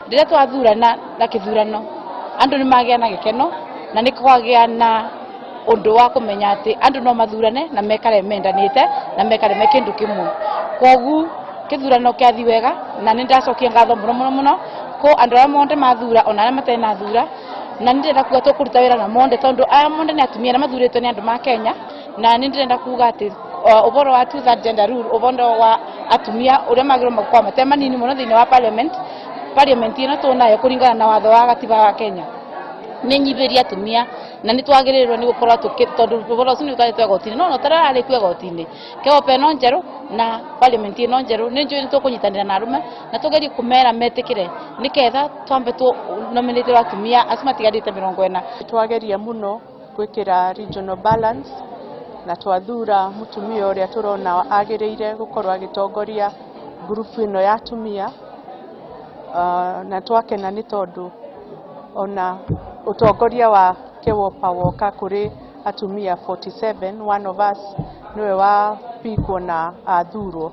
Rĩrĩa twathurana na kĩthurano, andũ nĩ magĩa na gĩkeno na nĩ kwagĩa na ũndũ wa kũmenya atĩ andũ no mathurane na mekare mendanĩte na mekare me kĩndũ kĩmwe. Koguo kĩthurano kĩathi wega na nĩ ndacokia ngatho mũno mũno mũno kũ andũ arĩa monde mathura ona arĩa matarĩ na thura, na nĩ ndĩrenda kuga tũkũruta wĩra na monde tondũ aya monde nĩ atumia na mathurĩtwo nĩ andũ ma Kenya, na nĩ ndĩrenda kuga atĩ ũhoro wa two third gender rule, ũhoro wa atumia ũrĩa magĩrĩirwo gũkorwo mate manini mũno thĩinĩ wa parliament ĩno tũnayo kũringana na watho wa gatiba wa Kenya nĩ nyihĩrie atumia, na nĩ twagĩrĩirwo nĩ gũkorwo tondũ ũhoro ũcio nĩ ũtwarĩtwo igoti-inĩ no ũtararĩkio igoti-inĩ. KEWOPA ĩno njerũ na parliament ĩno njerũ nĩ njũĩ nĩ tũkũnyitanĩra na arũme na tũgerie kũmera metĩkĩre nĩketha twambe tũ nominate atumia acio matigarĩte 40. Twageria mũno gwĩkĩra regional balance na twathura mũtumia ũrĩa tũrona agĩrĩire gũkorwo agĩtongoria ngurubu ĩno ya atumia, na twakena nĩ tondũ ona ũtongoria wa KEWOPA woka kũrĩ atumia 47, one of us nĩwe wapikwo na athurwo.